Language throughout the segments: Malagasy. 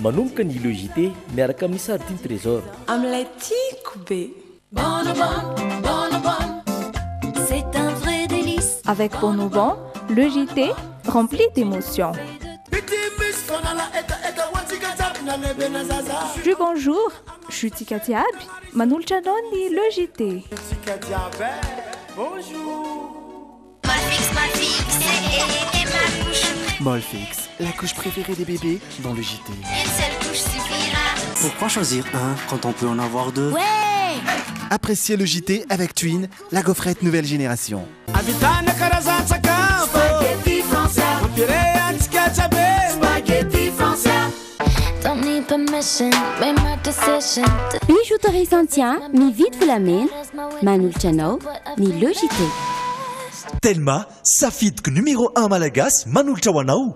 Manomboka ny Le JT miaraka amin'ny Sardine Trésor. Amin'ilay tiako be. C'est un vrai délice. Avec Bonobon, le JT rempli d'émotions. Jus bonjour, jus Tika Jiaby, manolotra anao ny Le JT. Molfix, Molfix, c'est ma couche. Molfix, la couche préférée des bébés dans le JT. Une seule couche suffira. Pourquoi choisir un quand on peut en avoir deux Ouais Appréciez le JT avec Twin, la gaufrette nouvelle génération. Ahitana karazan-tsakafo Spaghetti Francia Mampiray antsika jiaby Spaghetti Francia Don't need permission, made my decision. Bijouterie Santia, mividy volamena, manolotra anao ny Le JT. Telma, safidiko numéro 1 malagasy manolotra ho anao.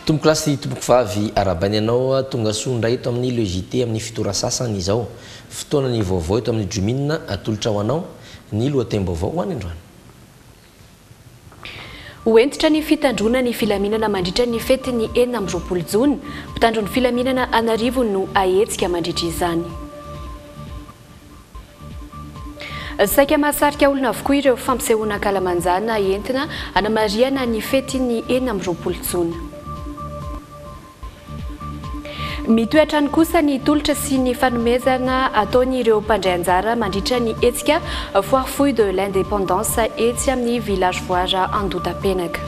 Tompoko lahy sy tompoko vavy, arahabaina ianao tonga soa indray eto amin'ny Le JT amin'ny fito ora sasany izao. Fotoana ny vaovao eto amin'ny Jumina atolotra ho anao ny lohatenim-baovao ho any androany. Ho hentitra ny fitandroana ny filaminana mandritra ny fetin'ny 26 jona. Mpitandro ny filaminana an'arivony no ahetsika mandritra izany. Saika mahasarika olona avokoa ireo fampisehoana ankalamanjana entina hanamarihana ny fetin'ny 26 jona. Mitohy hatrany kosa ny tolotra sy ny fanomezana ataon'ireo mpandray anjara mandritra ny hetsika Foire Fouille de l'Indépendance etsy amin'ny Village Voara Andotapenaka.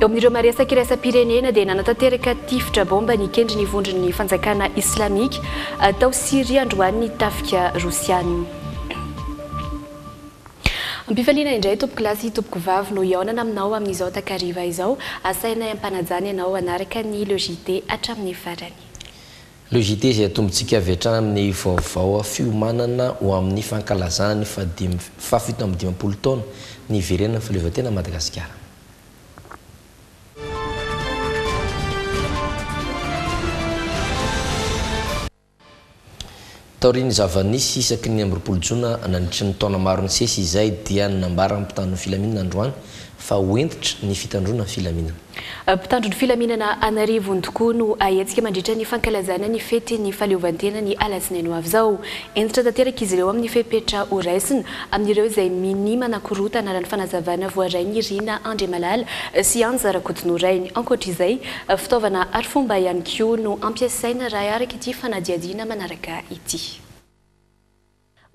Eo amin'ireo maresaka iraisam-pirenena dia nanatanteraka tifitra baomba nikendry ny vondron'ny fanjakana islamika tao Syria androany ny tafika rosiana. Ampifaliana indray tompoko lahy sy tompoko vavy no hihaonana aminao amin'izao takariva izao. Asainay ampanajana ianao hanaraka ny Le JT hatramin'ny farany. Le JT izay atombontsika avy hatrany amin'ny vaovao fiomanana ho amin'ny fankalazana ny fahadimy faha-57 taona niverenan'ny fahaleovantena Madagasikara. Taorian'ny zava-nisy isaky ny 26 jona nandritra ny taona maro nisesy izay dia nambaran'ny mpitandro ny filaminana androany fa ho hentitra ny fitandroana ny filaminana. Mpitandro ny filaminana an'arivony tokoa no hahetsika mandritra ny fankalazana ny fetin'ny fahaleovantena ny alatsinainy ho avy izao. Hentitra tanteraka izy ireo amin'ny fepetra horaisina amin'ireo izay minia manakorontana raha ny fanazavana voarain'i Rina Andriamalala sy Anja Rakotonorainy. Ankoatra izay, fitaovana arifomba ihany koa no ampiasaina raha araka ity fanadihadiana manaraka ity.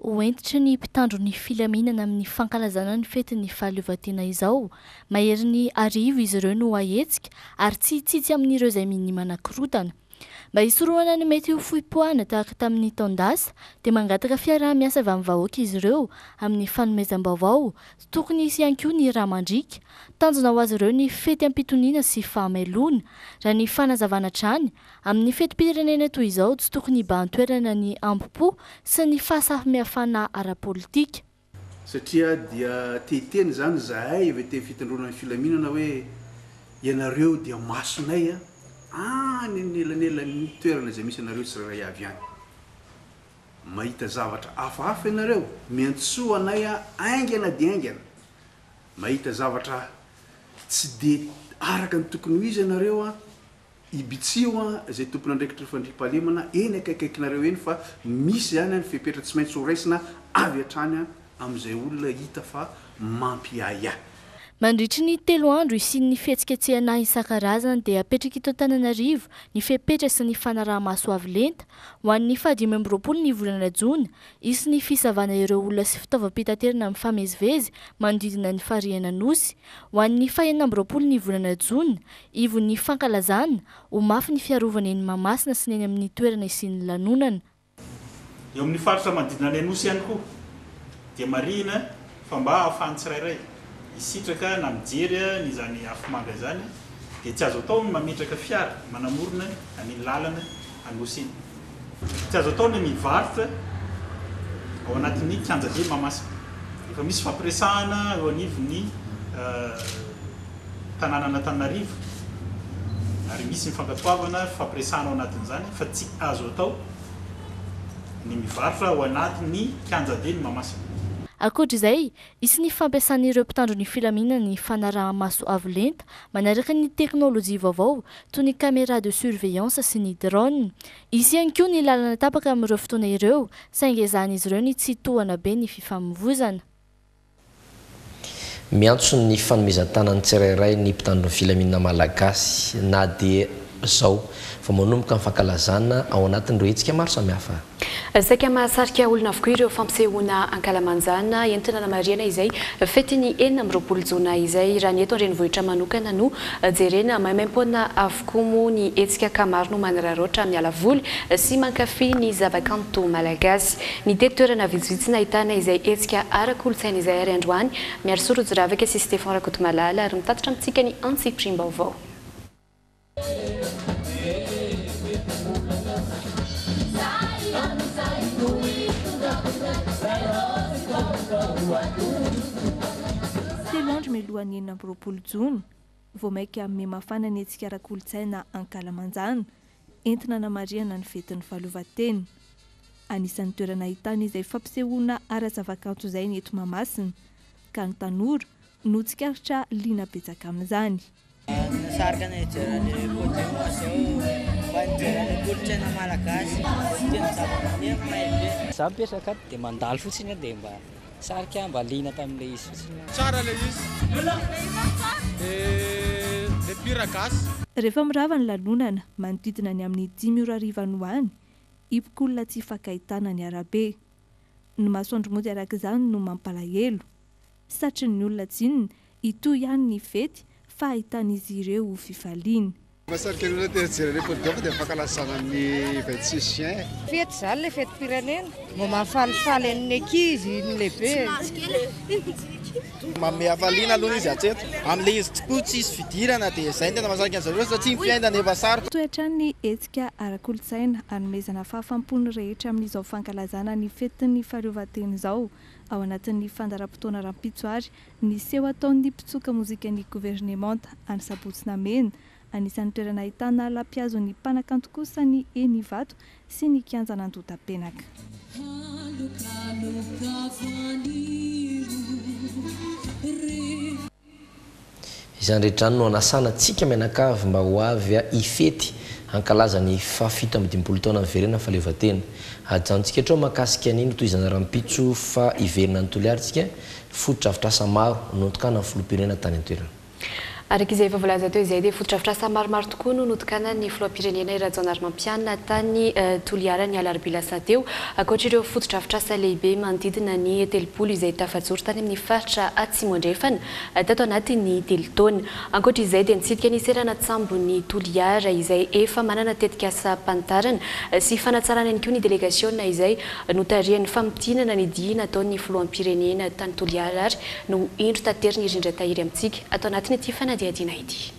Ho hentitra ny mpitandro ny filaminana amin'ny fankalazana ny fetin'ny fahaleovantena izao. Maherin'ny 1000 izy ireo no hahetsika ary tsy hitsitsy amin'ireo izay minia manakorontana. Mba hisorohana ny mety ho fohipoahana tahaka tamin'ny taon-dasa dia mangataka fiaraha-miasa avy amin'ny vahoaka izy ireo amin'ny fanomezam-baovao. Tsy tokony hisy ihany koa ny rà mandriaka. Tanjona ho azy ireo ny fety am-pitoniana sy fahamailoana. Raha ny fanazavana hatrany, amin'ny fetim-pirenena toy izao tsy tokony hibahan-toerana ny hambom-po sy ny fahasamihafana ara-politika. Satria dia te hiteny izany izahay avy aty amin'ny fitandroana ny filaminana hoe ianareo dia masonay any amin'ny elanelan'ny toerana izay misy anareo tsirairay avy any. Mahita zavatra hafahafa ianareo, miantsoa anay haingana dia haingana. Mahita zavatra tsy dia araka ny tokony ho izy ianareo, Ibitsiho izay tompon'andraikitry ny fandriampahalemana eny akaikaikinareo eny fa misy izany ny fepetra tsy maintsy horaisina avy hatrany amin'izay olona hita fa mampiahiahy. Mandritry ny telo andro hisian'ny fihetsiketsehana isan-karazany dia apetraka eto Antananarivo ny fepetra sy ny fanaraha-maso avo lenta. Ho an'ny faha-25 ny volana jona, hisy ny fisavana ireo olona sy fitaovam-pitaterana mifamezivezy manodidina ny farihin'Anosy. Ho an'ny faha-26 ny volana jona, Ivon'ny fankalazana, ho mafy ny fiarovana eny Mahamasina sy ny eny amin'ny toerana isian'ny lanonana. Eo amin'ny faritra manodidina ny Anosy ihany koa dia marihina fa mba ahafahan'ny tsirairay hisitraka na mijery ny izany afomanga izany dia tsy azo atao ny mametraka fiara manamorona an'iny lalana Anosy iny. Tsy azo atao ny mivarotra ao anatin'ny kianjabe Mahamasina. Efa misy fampiresahana eo anivon'ny tanànan'Antananarivo. Ary misy ny fankatoavana fifampiresahana ao anatin'izany fa tsy azo atao ny mivarotra ao anatin'ny kianjaben'i Mahamasina. Ankoatra izay, hisy ny fampiasan'ireo mpitandro ny filaminana ny fanaraha-maso avo lenta manaraka ny teknolojia vaovao toy ny caméra de surveillance sy ny drone. Hisy ihany koa ny lalana tapaka amin'ireo fotoana ireo saingy ezahan'izy ireo ny tsy hitohana be ny fifamoivoizana. Miantso ny fanomezan-tanan'ny tsirairay ny mpitandro ny filaminana malagasy na dia izao vao manomboka ny fankalazana ao anatin'ireo hetsika maro samihafa. Saika mahasarika olona avokoa ireo fampisehoana ankalamanjana entina anamarihana izay fetin'ny 26 jona izay. Raha ny eto an-drenivohitra manokana no jerena, maimaimpoana avokoa moa ny hetsika ka maro no manararaotra miala voly sy mankafy ny zavakanto malagasy. Nitety toerana vitsivitsy nahitana izay hetsika ara-kolontsaina izay ary androany Miarisoa Rojoravaka sy Stephan Rakotomalala ary mitatitra amintsika ny antsipiriam-baovao. Telo andro mialohan'ny 26 jona, vao mainka mihamafana ny hetsika ara-kolontsaina ankalamanjana, entina hanamarihana ny fetin'ny fahaleovantena. Anisan'ny toerana ahitana izay fampisehoana ara-javakanto izay ny eto Mahamasina, ka ny tanora no tsikaritra liana betsaka amin'izany. Nasarika anay hijery an'ilay podium izao mba nijery an'ilay kolontsaina malagasy sy ny zava-maneno mahay be. Za mipetraka ato dia mandalo fotsiny aho dia mba sarika mba liana tamin'ilay izy fotsiny aho. Tsara ilay izy. Dia ilay mpihira gasy. Rehefa mirava ny lanonana, manodidina ny amin'ny dimy ora hariva any ho any, hipoka olona tsy hifankahitana ny arabe. Ny masoandro mody araka izany no mampalahelo. Satrin'ny olona tsinona hitohy ihany ny fety fa ahitan'izy ireo fifaliana. Mahasarika ny olona te hijery an'ilay podium dia ny fankalazana ny 26 juin. Fety izany ilay fetim-pirenena, mba mahafalifaly an'ny ankizy, ny lehibe. Manome hafaliana aloha izy hatreto. Amin'ilay izy tokoa tsisy fidirana dia izay no tena mahasarika an-dry zareo satria ny fiainana efa sarotra. Mitohy hatrany ny hetsika ara-kolontsaina hanomezana fahafaham-po ny rehetra amin'izao fankalazana ny fetin'ny fahaleovantena izao. Ao anatin'ny fandaharam-potoana rahampitso ary ny seho ataon'ny mpitsoka mozikan'ny governemanta any Sabotsy Namehana. Anisan'ny toerana ahitana lampihazon'ny mpanakanto kosa ny eny Ivato sy ny kianjan'Andohatapenaka. Izany rehetra izany no anasana antsika mianakavy mba ho avy hifety hankalaza ny faha 57 taona niverenan'ny fahaleovantena. Ajanontsika hatreo mahakasika ny notohizana rahampitso fa hiverina any Toliara isika, fotodrafitrasa maro notokanan'ny filoham-pirenena tany an-toerana. Araka izay efa voalaza teo izay dia fotodrafitrasa maromaro tokoa no notokanan'ny filoham-pirenena Rajaonarimampianina tany Toliara ny alarobia lasa teo. Ankoatra ireo fotodrafitrasa lehibe manodidina ny 30 izay tafajoro tany amin'ny faritra Atsimo Andrefana tato anatin'ny telo taona. Ankoatra izay dia nitsidika ny seranan-tsambon'i Toliara izay efa manana tetikasam-panitarana sy fanatsarana ihany koa ny delegasiona izay notarihan'ny famintinana ny dia nataon'ny filoham-pirenena tany Toliara ary no indro taterin'i Rindra Tahiry amintsika ato anatin'ity fanadihadiana ity.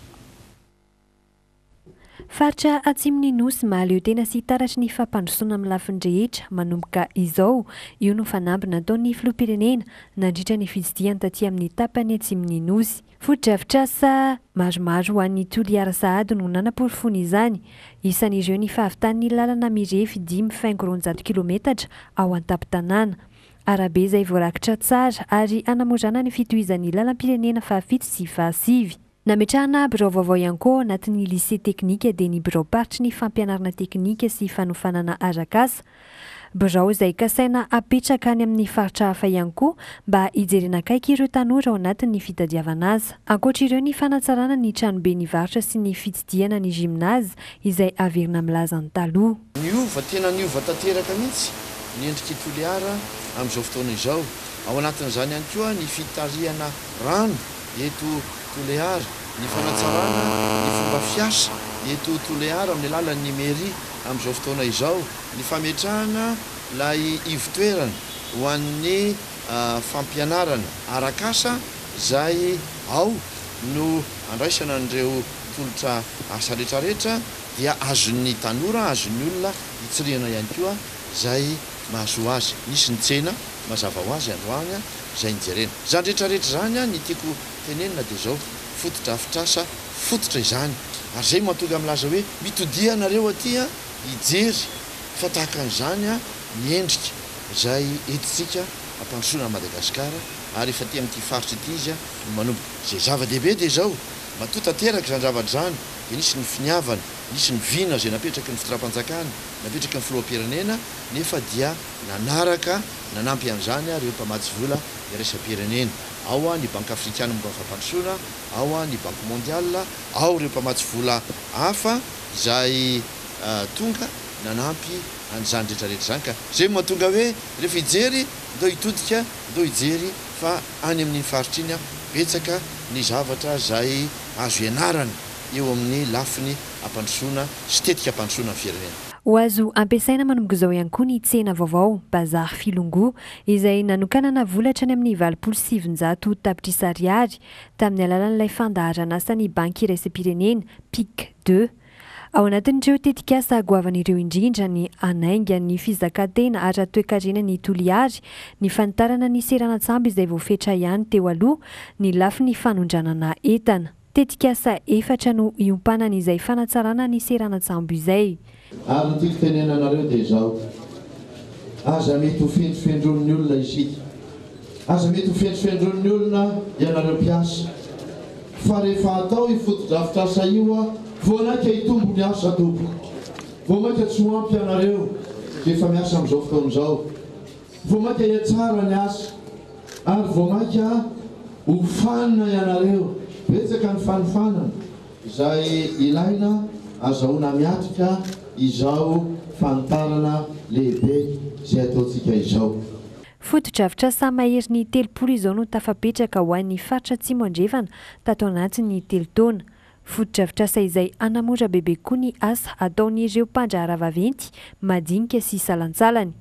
Faritra atsimon'ny Nosy mahaleo tena sy taratry ny fampandrosoana amin'ny lafiny rehetra manomboka izao. Io no fanamby nataon'ny Filoham-pirenena nandritra ny fitsidihany taty amin'ny tapany atsimon'ny Nosy. Fotodrafitrasa maromaro ho an'ny Toliara sahady no nanaporofoany izany. Isan'ireo ny fahavitan'ny lalana mirefy 2.5 kilometatra ao an-tampon-tanàna. Arabe izay voarakitra tsara ary hanamorana ny fitohizan'ny lalam-pirenena fahafito sy fahasivy. Nametrahana birao vaovao ihany koa ao anatin'ny lycée teknika dia ny biraom-paritry ny fampianarana teknika sy fanofanana arak'asa. Birao izay kasaina hapetraka any amin'ny faritra hafa ihany koa mba hijerena akaiky ireo tanora ao anatin'ny fitadiavana asa. Ankoatra ireo ny fanatsarana ny tranoben'ny varotra sy ny fitsidihana ny gymnase izay averina milaza ny taloha. Niova, tena niova tanteraka mihitsy ny endrik'i Toliara amin'izao fotoana izao. Ao anatin'izany ihany koa ny fitarihana rano eto Toliara, ny fanatsarana ny fomba fiasa eto Toliara amin'ny alalan'ny mairie amin'izao fotoana izao, ny fametrahana ilay ivotoerana ho an'ny fampianarana arak'asa izay ao no andraisana an'ireo tolotra asa rehetrarehetra. dia azon'ny tanora, azon'ny olona hitsirihana ihany koa izay mahasoa azy. Nisy ny tsena, mazava ho azy, androany izay nijerena. Izany rehetra rehetra izany, ny tiako tenenina dia izao, fotodrafitrasa fototra izany. Ary izay no mahatonga milaza hoe mitodiha nareo aty hijery fa tahaka an'izany ny endrika izay entintsika hampandrosoana an'i Madagasikara ary efa aty amin'ity faritra ity izy no manomboka. Izay zava-dehibe dia izao, matoa tanteraka izany zavatra izany dia nisy ny finiavana, nisy ny vina izay napetraky ny fitondram-panjakana, napetraky ny filoham-pirenena nefa dia nanaraka nanampy an'izany ireo mpamatsy vola iraisam-pirenena. Ao ny Banky Afrikana momba ny fampandrosoana, ao ny Banque Mondiale, ao ireo mpamatsy vola hafa izay tonga nanampy an'izany rehetra rehetra izany ka izay no mahatonga hoe rehefa hijery ndao hitodika ndao hijery fa any amin'iny faritra iny betsaka ny zavatra izay azo ianarana eo amin'ny lafiny hampandrosoana sy tetika hampandrosoana ny firenena. Ho azo ampiasaina manomboka izao ihany koa ny tsena vaovao, Bazar Filongo, izay nanokanana vola hatrany amin'ny 980 tapitrisa ariary tamin'ny alalan'ilay fandaharan'asan'ny Banky iraisam-pirenena, Pic deux. Ao anatin'ireo tetikasa goavana ireo indrindra ny hanainga ny fizakan-tena ara-toekarenan'i Toliary, ny fanitarana ny seranan-tsambo izay voafetra ihany teo aloha, ny lafiny fanondranana entana. Tetikasa efatra no hiompanan'izay fanatsarana ny seranan-tsambo izay. Ary ny tiako tenenana anareo dia izao, aza mety ho fendrofendroin'ny olona isika. Aza mety ho fendrofendroin'ny olona ianareo mpiasa, fa rehefa atao io fotodrafitrasa io, vao naika hitombo ny asa tompoko. Vao mainka tsy ho ampy ianareo izay efa miasa amin'izao fotoana izao. Vao mainka hihatsara ny asa, ary vao mainka ho fanina ianareo. Betsaka ny fanofanana izay ilaina azahoana miatrika izao fanitarana lehibe izay ataontsika izao. Fotodrafitrasa maherin'ny 30 izao no tafapetraka ho an'ny faritra Atsimo Andrefana tato anatin'ny telo taona. Fotodrafitrasa izay hanamora bebe koa ny asa ataon'ireo mpandraharaha vaventy, madinika sy salantsalany.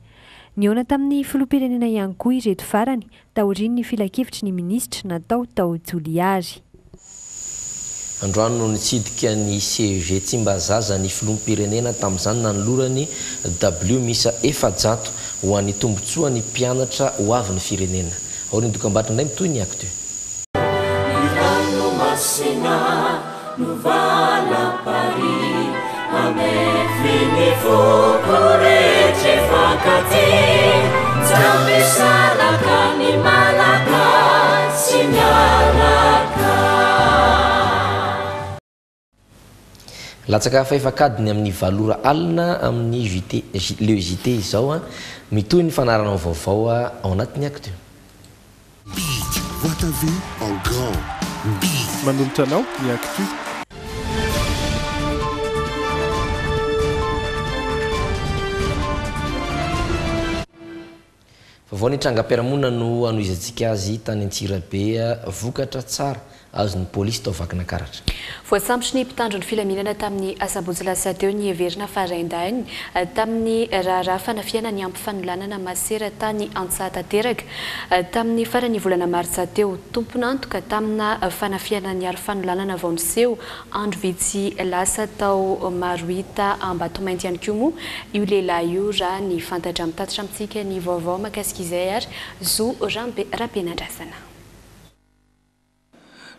Nihaona tamin'ny filoham-pirenena ihany koa ireto farany taorian'ny filankevitry ny minisitra natao tao Toliary. Androany no nitsidika ny CEG Tsimbazaza ny filoham-pirenena tamin'izany nanolorany dabilio miisa 400 ho an'ny tombontsoan'ny mpianatra ho avin'ny firenena. Aorian'ny dokambarotra indray mitohy ny Actu. Ny ranomasina no valam-parihy Hamefy ny foko rehetra hifankatia Tsy hampisaraka ny Malagasy miaraka. Latsaka fahefak'adiny amin'ny valo ora alina amin'ny JT, Le JT izao. Mitohy ny fanarana vaovao ao anatin'ny Actu. Big, vois ta vie en grand. Big. Manolotra anao ny Actu. Vaovao ny trangam-piarahamonina no hanohizantsika azy tany Antsirabe, vokatra tsara azon'ny polisy tao Vakinakaratra. Voasambotry ny mpitandro ny filaminana tamin'ny asabotsy lasa teo ny heverina fa raindahiny tamin'ny raharaha fanafihana niampy fanolanana masera tany Antsahatanteraka tamin'ny faran'ny volana martsa teo. Tompon'antoka tamina fanafihana niaro fanolanana vao niseho andro vitsy lasa tao Marohita Ambatomainty ihany koa moa io lehilahy io raha ny fantatra. Mitatitra amintsika ny vaovao mahakasika izay ary Zo Rabenandrasana.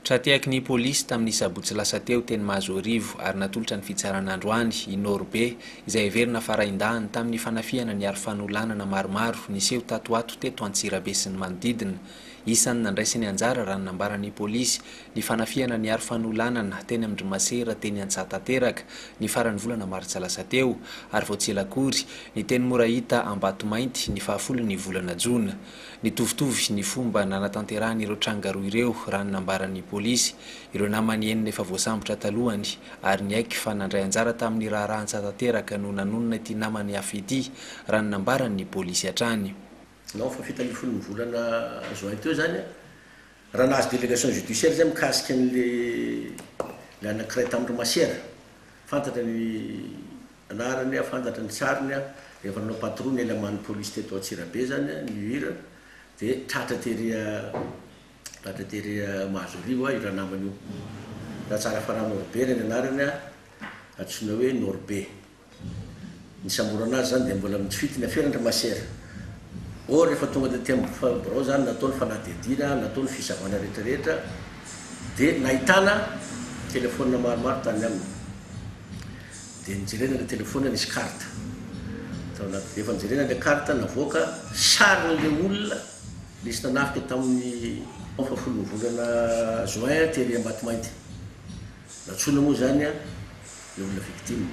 Tra-tehaky ny polisy tamin'ny sabotsy lasa teo teny Mahazoarivo ary natolotra ny fitsarana androany i Norbe, izay heverina fa rain-dahiny tamin'ny fanafihana niaro fanolanana maromaro niseho tato ho ato teto Antsirabe sy ny manodidina. Isan'ny nandraisany anjara raha ny nambaran'ny polisy ny fanafihana niaro fanolanana teny amin-dry masera teny Antsahatanteraka ny faran'ny volana martsa lasa teo ary vao tsy ela akory ny teny Morahita Ambatomainty ny fahafolon'ny volana jona. Nitovitovy ny fomba nanatanterahany ireo tranga roa ireo, raha ny nambaran'ny polisy. Ireo namany enina efa voasambotra talohany ary niaiky fa nandray anjara tamin'ny raharaha Antsahatanteraka no nanonona ity namany hafa ity, raha ny nambaran'ny polisy hatrany. Nao fa 17 ny volana juin teo zany raha nahazo délégation judiciaire zay mikasika an'le le anankiray tamin'ireo masera fantatra ny Anarany a, fantatra ny sariny a, rehefa nanao patrouille ny élément-n'ny police teto Antsirabe zany a, ny UIR, dia tratra tery a, tratra tery Mahazoarivo a io ranamana io. Ratsarafara Norbert ny anarany a, antsoina hoe Norbe. Nisamborana azy zany dia mbola mitsifity ny aferan-dry masera. Or rehefa tonga tety amin'ny birao zany natao ny fanadihadiana, natao ny fisavana rehetra rehetra, dia nahitana. Téléphone maromaro tany aminy. Dia nijerena ilay téléphone nisy carte tao anatiny. Rehefa nijerena ilay carte navoaka sarin'ilay olona nisy nanafika tamin'ny fahafolon'ny volana juin tery Ambatomainty. Nantsoina moa izany ilay olona victime.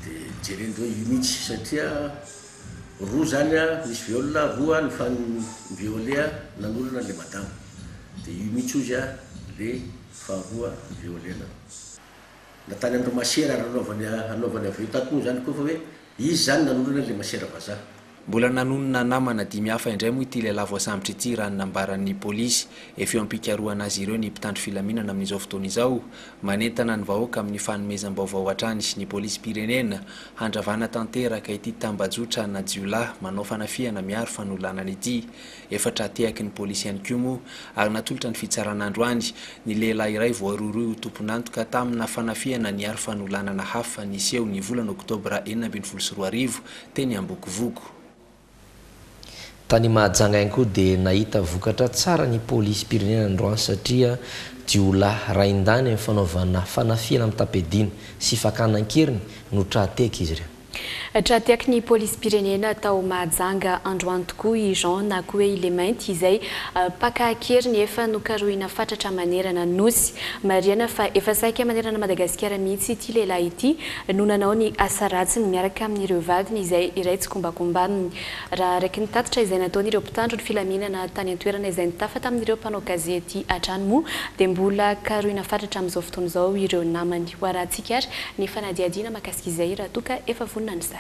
Dia jereny hoe io mihitsy satria roa izany nisy viol, roa nifan-violer nanorana ilay madama. Dia io mihitsy hozy ilay faharoa ni-violer-na. Na tany amin'ireo masera ary nanaovany hanaovany avy eo tato moa izany koa fa hoe izy izany nanorina ilay masera vazaha. Mbola nanonona namana dimy hafa indray moa ity lehilahy voasambotra ity raha ny nambaran'ny polisy. Efa eo am-pikarohana azy ireo ny mpitandro filaminana amin'izao fotoana izao. Manentana ny vahoaka amin'ny fanomezam-baovao hatrany ny polisim-pirenena handravana tanteraka ity tambajotra ana jiolahy manao fanafihana miaro fanolanana ity. Efa tra-tehaky ny polisy ihany koa moa ary natolotra ny fitsarana androany ny lehilahy iray voarohirohy ho tompon'antoka tamina fanafihana niaro fanolanana hafa niseho ny volana oktobra 2016 teny Ambokovoko. Tany Mahajanga ihany koa dia nahita vokatra tsara ny polisim-pirenena androany satria jiolahy raindany amin'ny fanaovana fanafihana mitam-piadiana sy fakana an-keriny no tra-tehaka izy ireo. Tra-tehaky ny polisim-pirenena tao Mahajanga androany tokoa i Jean na koa hoe i Lemainty izay mpaka an-keriny efa nokarohina fatratra manerana ny Nosy. Marihana fa efa saika manerana an'i Madagasikara mihitsy ity lehilahy ity no nanao ny asa ratsiny miaraka amin'ireo vadiny izay iray tsikombakomba aminy. Raha araka ny tatitra izay nataon'ireo mpitandro ny filaminana tany an-toerana izay nitafa tamin'ireo mpanao gazety hatrany moa dia mbola karohina fatratra amin'izao fotoana izao ireo namany. Ho arahantsika ary ny fanadihadiana mahakasika izay raha toa ka efa vonona ny sary.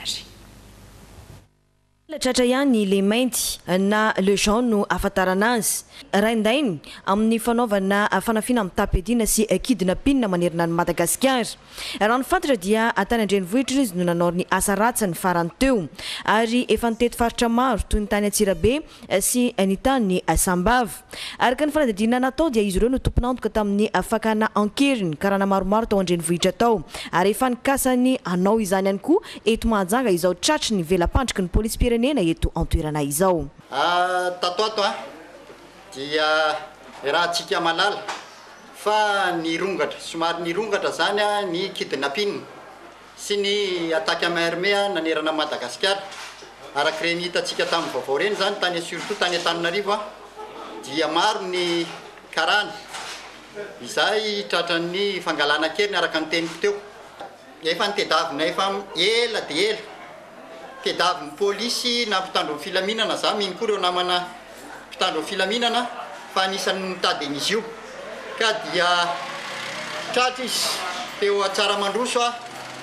Tratra ihany i Lemainty na Le Jean no ahafantarana azy. Raindainy amin'ny fanaovana fanafiana mitam-piadiana sy kidnapping manerana an'i Madagasikara. Raha ny fantatra dia tany an-drenivohitra izy no nanao ny asa ratsiny farany teo ary efa nitety faritra maro toy ny tany Antsirabe sy ny tany Sambava. Araka ny fanadihadiana natao dia izy ireo no tompon'antoka tamin'ny fakana an-keriny karana maromaro tao an-drenivohitra tao ary efa nikasa ny hanao izany ihany koa eto Mahajanga izao tratry ny vela-pandriky ny polisim-pirenena eto an-toerana izao. Tato ato dia iarahantsika mahalala fa nirongatra, somary nirongatra izany ny kidnapping sy ny attaque à main armée nanerana an'i Madagasikara. Araka ireny hitantsika tamin'ny vaovao ireny izany, tany surtout tany Antananarivo dia maro ny karana izay tratran'ny fangalana an-keriny araka ny teniko teo. Efa nitedavina efa ela dia ela. Tedavin'ny polisy na mpitandro ny filaminana, za mino koa ireo namana mpitandro ny filaminana fa anisan'ny nitady an'izy io. Ka dia tratra izy teo Antsaramandroso a,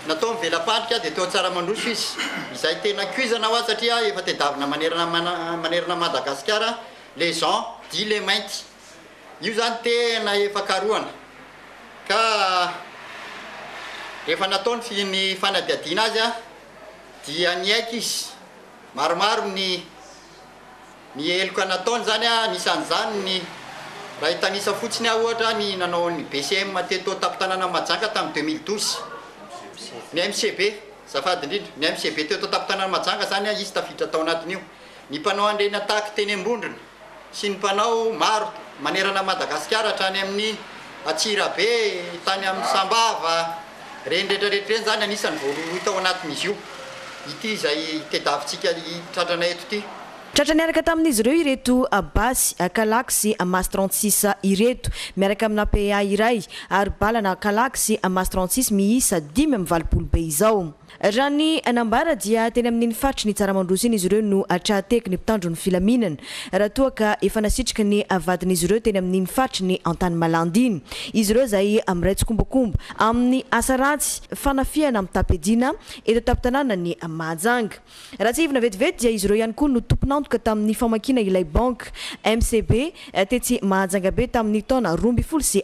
natao ny vela-pandrika dia teo Antsaramandroso izy, izay tena koizana hoa satria efa tedavina manerana manerana an'i Madagasikara les gens dit les mainty. Io zany tena efa karohana ka rehefa natao ny ny fanadihadiana azy dia niaiky izy maromaro ny ny heloka nataony zany anisan'izany ny raha hitanisa fotsiny aho ohatra ny nanao ny BCM teto tampon-tanàna Mahajanga tamin'ny 2012 ny MCB azafady indrindra ny MCB teto tampon-tanàna Mahajanga zany izy tafiditra tao anatin'io ny mpanao an'ireny attaque teny Ambondrona sy ny mpanao maro manerana an'i Madagasikara hatrany amin'ny Antsirabe, tany amin'ny Sambava, ireny rehetra rehetra ireny izany anisan'ny voarohirohy tao anatin'izy io, ity izay tediavintsika tratranay eto ity. Tratra niaraka tamin'izy ireo ireto basy kalaky sy mas 36 ireto, miaraka amina PA iray ary balana kalaky sy mas 36 miisa 85 be izao. Raha ny nambara dia teny amin'iny faritry ny Tsaramandroso iny izy ireo no tra-tehaky ny mpitandro ny filaminana, raha toa ka efa nasitriky ny vadin'izy ireo teny amin'iny faritry ny Antanimalandy iny izy ireo izay miray tsikombakomba amin'ny asa ratsy fanafihana mitam-piadiana eto an-tampon-tanànan'i Mahajanga. Raha tsiahivina vetivety dia izy ireo ihany koa no tompon'antoka tamin'ny famakiana ilay banky MCB tetsy Mahajangabe tamin'ny taona 2012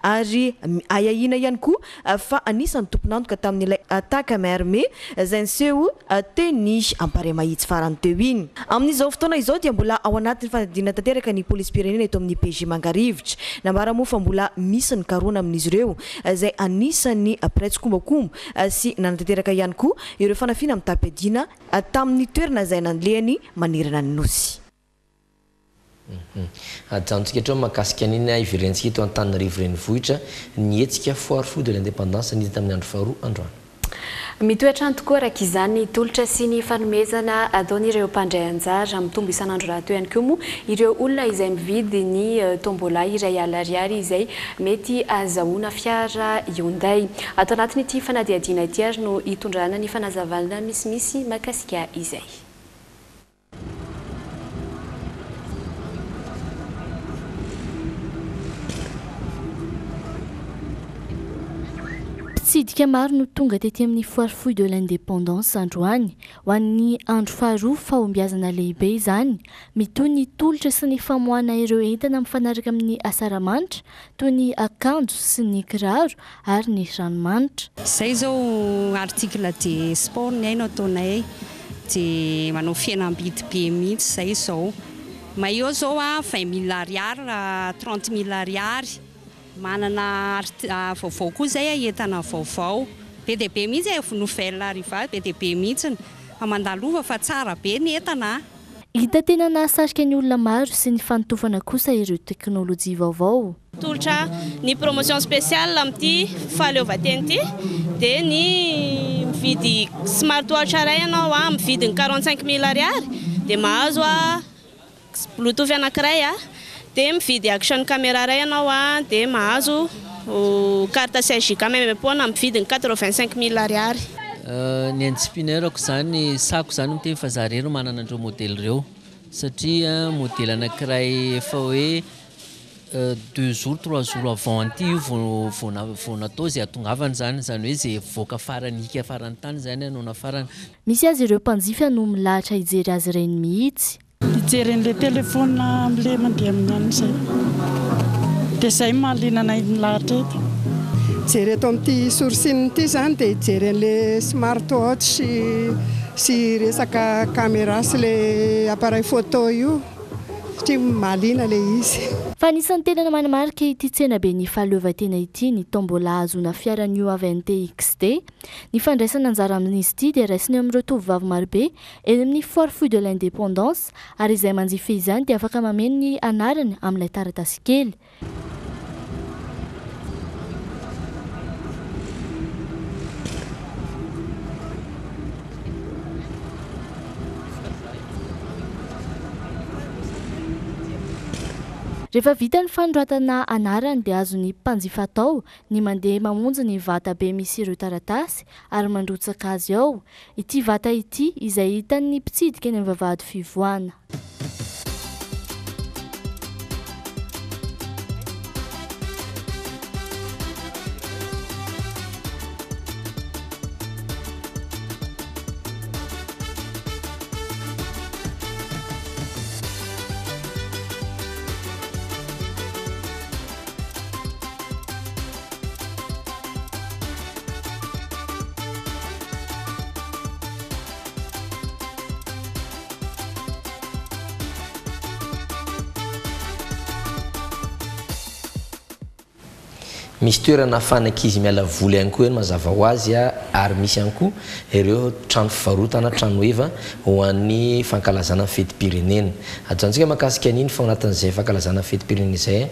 ary ahiahiana ihany koa fa anisan'ny tompon'antoka tamin'ilay attaque à main armée izay niseho teny Amparemahitsy farany teo iny. Amin'izao fotoana izao dia mbola ao anatin'ny fanadihadiana tanteraka ny polisim-pirenena eto amin'ny PG Mangarivotra. Nambara moa fa mbola misy ny karohana amin'izy ireo izay anisan'ny mpiray tsikombakomba sy nanatanteraka ihany koa ireo fanafiana mitam-piadiana tamin'ny toerana izay nalehany manerana ny Nosy. Ajanontsika hatreo mahakasika an'iny hiverenantsika eto Antananarivo Renivohitra ny hetsika Foire Fou de l'Indépendance nidina tamin'ny andro faharoa androany. Mitohy hatrany tokoa araka izany ny tolotra sy ny fanomezana ataon'ireo mpandray anjara. Mitombo isan'andro rahateo ihany koa moa ireo olona izay mividy ny tombola 1000 ariary izay mety ahazahoana fiara Hyundai. Ato anatin'ity fanadihadiana ity ary no hitondrana ny fanazavana misimisy mahakasika izay. Mpitsidika maro no tonga tety amin'ny Foire Fouille de l'Indépendance androany. Ho an'ny andro faharoa, fahombiazana lehibe izany. Mitohy ny tolotra sy ny famoahana ireo entana mifanaraka amin'ny asaramanitra, toy ny akanjo sy ny kiraro ary ny ranomanitra. Izay izao article de sport ny ahy no ataonay. Dia manao fihenam-bidy be mihitsy izay izao. Maillot izao a, 20 mille ariary raha 30 mille ariary. Manana art vaovao koa izay a, entana vaovao. Be dia be mihitsy e, nouvelle arrivage be dia be mihitsy. Fa mandalova fa tsara be ny entana a. Hita tena nahasarika ny olona maro sy ny fanotofana kosa ireo teknolojia vaovao. Tolotra ny promotion spéciale amin'ity fahaleovantena ity dia ny mividy smartwatch iray ianao amin'ny vidiny 45 mille ariary dia mahazo bluetooth anankiray, dia mividy action camera iray ianao dia mahazo carte 16 giga maimaimpoana amin'ny vidiny 85 mille ariary. Ny antsipin'airako izany, sako izany miteny fa za irery no manana an'ireo modèle ireo satria modèle anankiray efa hoe 2 jours 3 jours avant an'ity io vao natao izay hahatongavana izany, izany hoe izay voaka farany hika farany tany izany no nafarana. Misy aza ireo mpanjifa no milahatra hijery azy ireny mihitsy. Hijery an'ilay telefaonina amin'ilay mandeha amin'ny anona izay. Dia izay no mahaliana anay milahatra eto. Hijery eto amin'ity sourcing ity izany dia hijery an'ilay smart watch sy resaka caméra sy ilay appareil photo io satria mahaliana ilay izy. Fa anisan'ny tena manamarika ity tsenaben'ny fahaleovantena ity ny tombola ahazoana fiara New Avente XD. Ny fandraisana anjara amin'izy ity dia raisina eo amin'ireo tovovavy marobe eny amin'ny Foire Fouille de l'Indépendance ary izay manjifa izany dia afaka mameno ny anarany amin'ilay taratasy kely. Rehefa vita ny fanoratana anarany dia azon'ny mpanjifa atao ny mandeha mamonjy ny vata be misy ireo taratasy ary mandrotsaka azy ao. Ity vata ity izay hitan'ny mpitsidika eny amin'ny vavahady fivoahana. Misy toerana ahafahan'ny ankizy miala voly ihany koa eny mazava ho azy ary misy ihany koa ireo trano fivarotana, trano heva ho an'ny fankalazana ny fetim-pirenena. Ajanontsika mahakasika an'iny fa ao anatin'izay fankalazana ny fetim-pirenena izay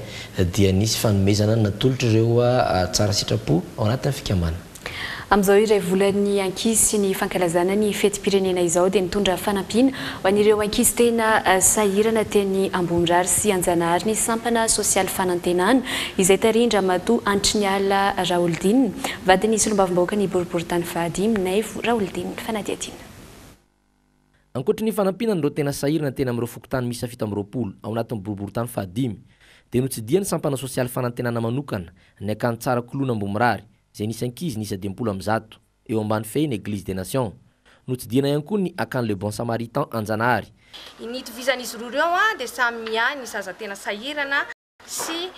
dia nisy fanomezana natolotr'ireo tsara sitrapo ao anatin'ny fikambanana. Amin'izao iray volan'ny ankizy sy ny fankalazana ny fetim-pirenena izao dia nitondra fanampiana ho an'ireo ankizy tena sahirana teny Ambohimirary sy Anjanahary ny sampana sosialy Fanantenana izay tarihin-dRamatoa Antriniala Raholdina, vadin'ny solombavambahoakan'ny boriborintany fahadimy, Naivo Raholdina. Fanadihadiana. Ankoatry ny fanampiana an'ireo tena sahirana teny amin'ireo fokontany miisa 27 ao anatin'ny boriborintany fahadimy dia notsidihan'ny sampana sosialy Fanantenana manokana ny akany tsara koloina Ambohimirary izay nisy ankizy niisa 150 eo ambany fehin'ny Eglise des Nations. Notsidihana ihany koa ny akany Le Bon Samaritan Anjanahary. Ny itovizan'izy roa ireo dia samy miahy ny zaza tena sahirana sy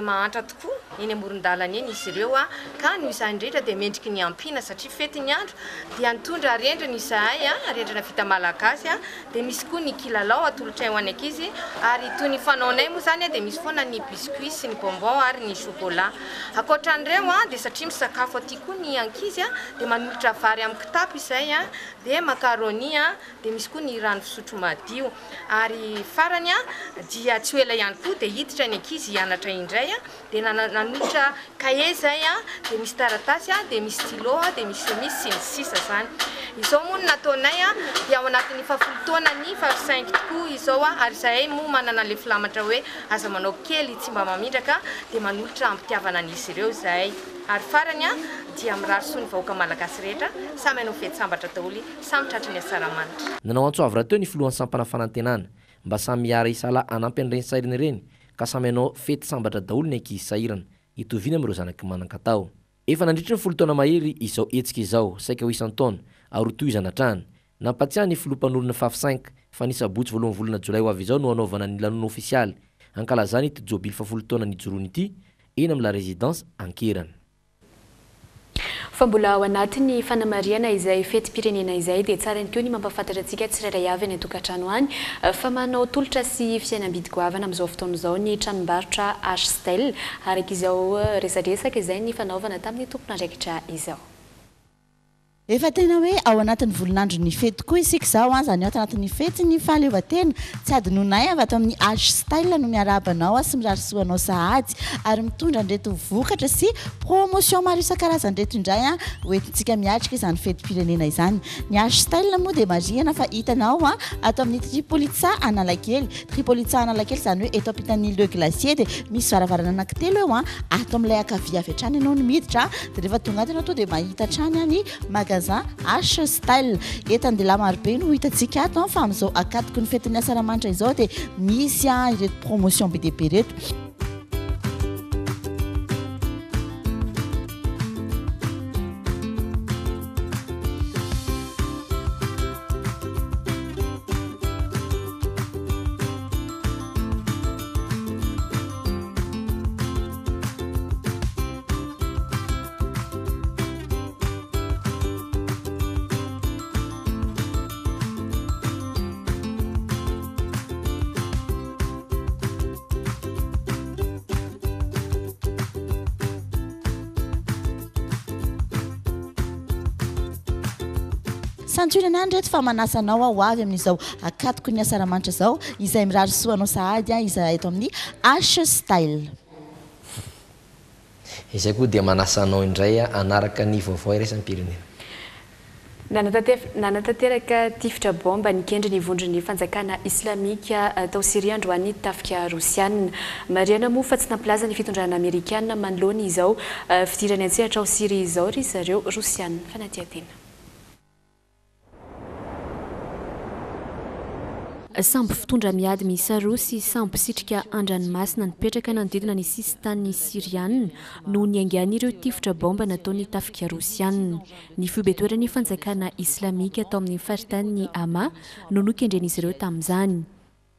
mahantra tokoa eny amoron-dalana eny izy ireo ka noho izany indrindra dia mendriky ny ampiana satria fety ny andro dia nitondra arendrina izahay, arendrina vita malagasy dia misy koa ny kilalao atolotray ho an'ny ankizy ary toy ny fanaonay moa izany dia misy foana ny biscuit sy ny bonbon ary ny chocolat. Ankoatra an'ireo dia satria misakafo aty koa ny ankizy dia manolotra vary amin'ny kitapo izay dia macaroni dia misy koa ny rano fisotro madio. Ary farany dia tsy ho ela ihany koa dia hiditra ny ankizy hianatra indray dia nanolotra cahier izay dia misy taratasy dia misy stylo dia misy chemise sy ny sisa izany. Izao moa no nataonay dia ao anatin'ny fahafolo taona ny faha cinq tokoa izao ary izahay moa manana an'ilay filamatra hoe aza manao kely tsy mba mamindra ka dia manolotra am-pitiavana an'izy ireo izahay. Ary farany dia mirary soa ny vahoaka malagasy rehetra samy hanao fety sambatra daholo samy tratry ny asaramanitra. Nanao antso avo rahateo ny filohan'ny sampana fanantenana mba samy hiara-hisalahy hanampy an'ireny sahirana ireny ka samy hanao fety sambatra daholo ny ankizy sahirana, hitoviana amin'ireo zanaky manan-katao. Efa nandritry ny folo taona mahery izao hetsika izao, saika ho isan-taona, ary ho tohizana hatrany. Nampatsiahy ny filoha mpanorina Faf Cinq fa ny sabotsy voalohan'ny volana jolay ho avy izao no hanaovana ny lanona ofisialy hankalazana ity jobily fahafolo taona nijoroany ity eny amin'ny La Résidence Ankerana. Fa mbola ao anatin'ny fanamarihana izay fetim-pirenena izay dia tsara ihany koa ny mampahafantatra antsika tsirairay avy any an-tokantrano any fa manao tolotra sy fihenam-bidy goavana amin'izao fotoana izao ny tranombarotra H-Style araka izao resadresaka izay nifanaovana tamin'ny tompon'andraikitra izao. Efa tena hoe ao anatin'ny volon'andron'ny fety tokoa isika izao an, izany hoe ato anatin'ny fetin'ny fahaleovantena. Tsy adinonay avy ato amin'ny H-Style no miarahaba anao sy mirary soa anao sahady ary mitondra an'ireto vokatra sy promotion maro isan-karazany ireto indray an, ho entintsika miatrika izany fetim-pirenena izany. Ny H-Style moa dia marihana fa hitanao an, ato amin'ny Tripolitsa Analakely. Tripolitsa Analakely izany hoe eto ampitan'ny Le Glacier dia misy varavarana anankitelo eo an, ato amin'ilay ankavia avy hatrany ianao no miditra an. Dia rehefa tonga ato ianao tonga dia mahita hatrany ny magasin H Style. Entan-dehilahy marobe no hitantsika ato fa amin'izao ankatoky ny fetin'ny Asaramanitra izao dia misy ireto promotion be dia be ireto. Santionany ihany ireto fa manasa anao aho ho avy amin'izao ankatoky ny Asaramanitra izao izay mirary soa anao sahady izahay eto amin'ny H-Style. Izay koa dia manasa anao indray hanaraka ny vaovao iraisam-pirenena. Nanatanteraka tifitra baomba nikendry ny vondron'ny fanjakana islamika tao Syria androany ny tafika rosiana. Marihana moa fa tsy nampilaza ny fitondrana amerikana manoloana izao fidirany an-tsehatra ao Syria izao ry zareo rosiana. Fanadihadiana. Sambo fitondra miady miisa roa sy sambo mpisitrika an-dranomasina nipetraka nanodidina ny sisintanin'i Syriana no niaingan'ireo tifitra baomba nataon'ny tafika Rosiana. Ny foibe-toeran'ny fanjakana islamika tao amin'ny faritanin'i Hama no nokendren'izy ireo tamin'izany.